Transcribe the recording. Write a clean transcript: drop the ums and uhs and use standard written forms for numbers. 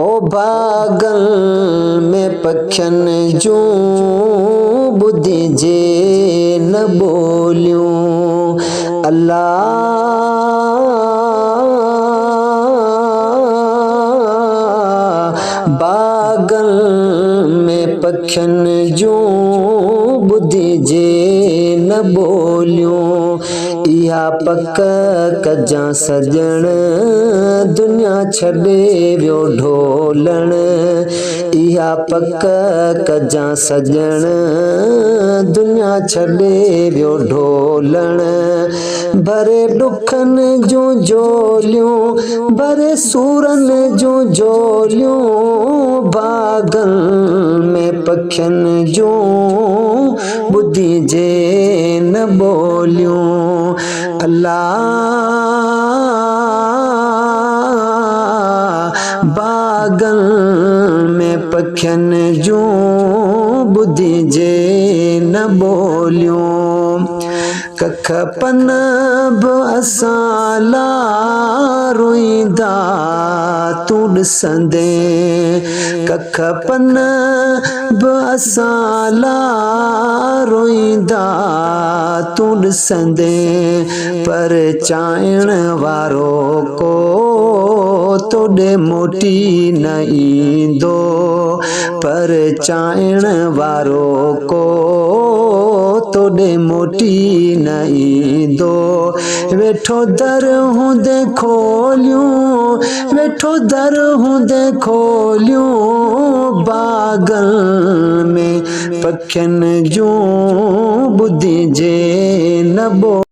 او باغن ۾ پکين جون ٻڌجي نه ٻوليون الا! باغن ۾ پکين جون ٻڌجي نه ٻوليون اها پڪ ڪجان سڄڻ، دنيا ڇڏي ويو ڍولڻ. اها پڪ ڪجان سڄڻ، دنيا ڇڏي ويو ڍولڻ. ڀري ڏکن جون جهوليون، ڀري سورن جون جهوليون، باغن ۾ پکين جون ٻڌجي نه ٻوليون الا باغن ۾ پکين جون ٻڌجي نه ٻوليون ڪک پن به اسان لا روئيندا تون ڏسندين ڪک پن به اسان لا روئيندا تون ڏسندين پر چائڻ وارو ڪو توڏي موٽي نه ايندو پر چائڻ وارو ڪو توڏي موٽي نه ايندو ويٺو در هوندي کوليون ويٺو در هوندي کوليون باغن ۾ پکين جون ٻڌجي نه ٻوليون.